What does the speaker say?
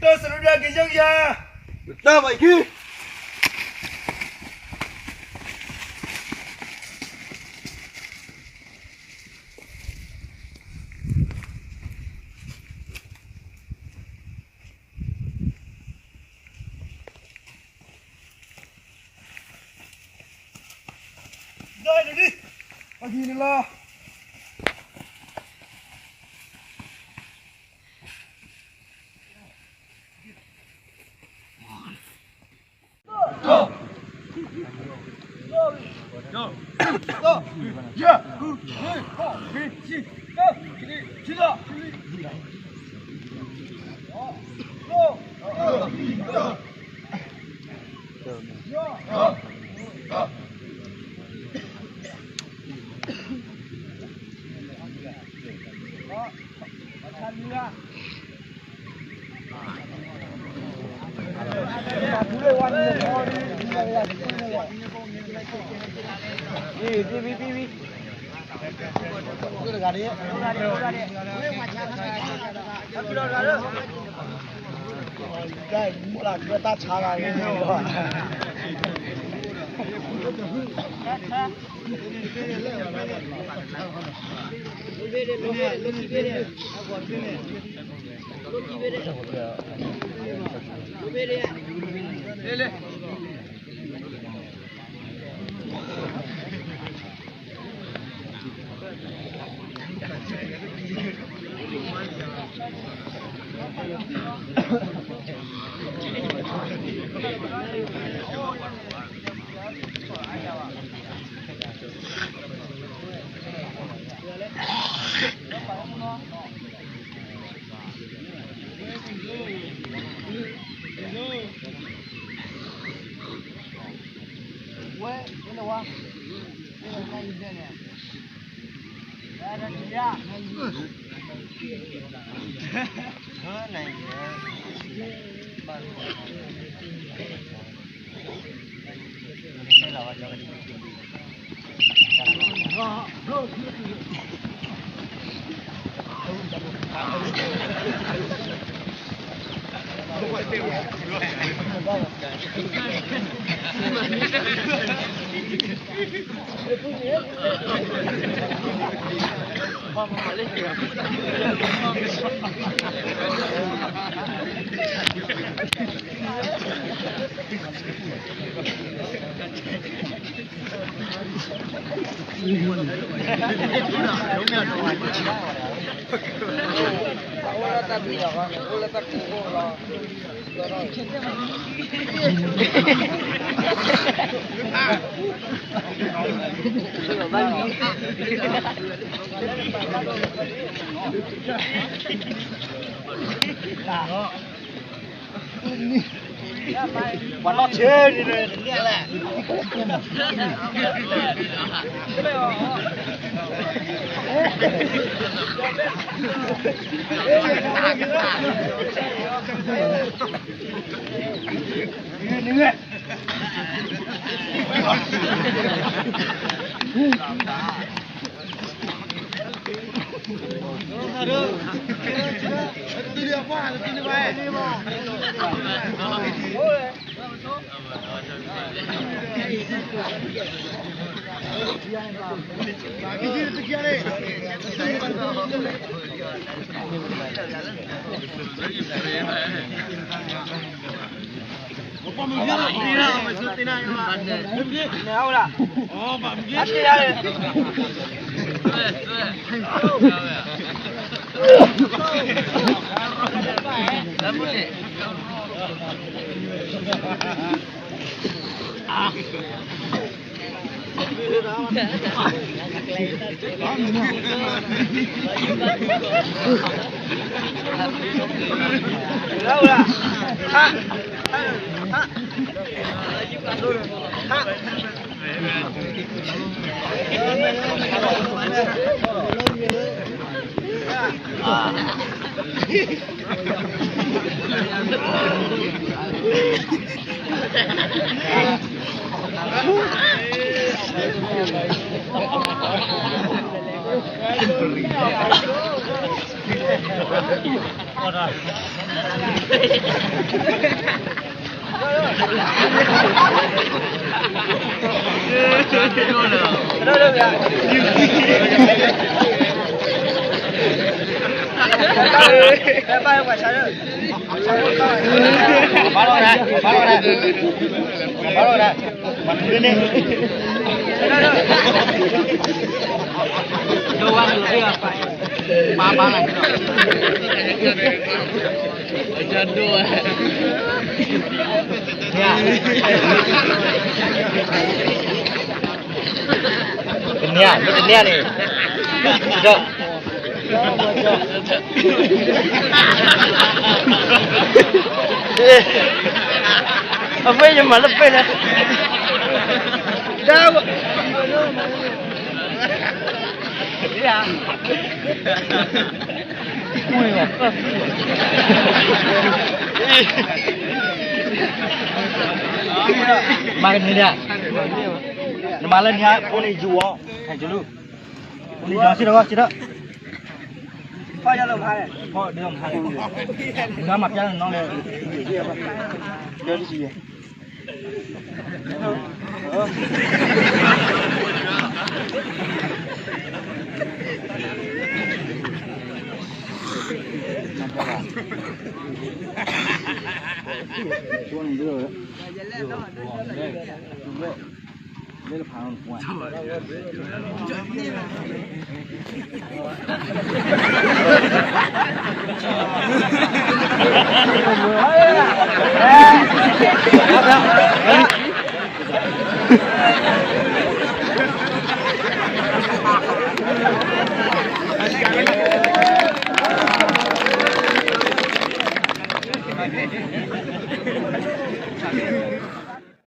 စရူဒၢက့ၤယုၢ်ကယၤ, တၢ်ဘၣ်ခံ ဒိၣ်ဒိၣ်ဒံး, ပကံၤနလီၤ. ပှၤနီၢ်ဆဲန့ၣ် ဘၣ်လီၤဒၣ်, ဘၣ်လီၤဒၣ်, ဘၣ်လီၤဒၣ်, မၤထူန့ၣ်, ဒိၣ်ဝါန့ၣ်လီၤ, ပၢ်ပၢ်န့ၣ်, အကဒိၣ်ဝဲ, န့ၣ်, တန့ၢ်, မ့ၢ်တန့ၢ်န့ၣ်, ဒီး အဝဲယမၤလၢပှဲၤလၢ, ဒါ, မၤကန့ၢ်ဒၣ်, နမၤလၢန့ၣ် ဖိန့ၣ်ယူၤအီၤ, ဟဲကလူၤ, ဖိန့ၣ်ယူၤအီၤ စံးဒီး စံးဒီး ဖီၣ်ယၤလီၤမး, ဖီၣ်ဒ်လီၤမး, နမၤပျါနီၤလၢ, ဒီးတစံးယဲ,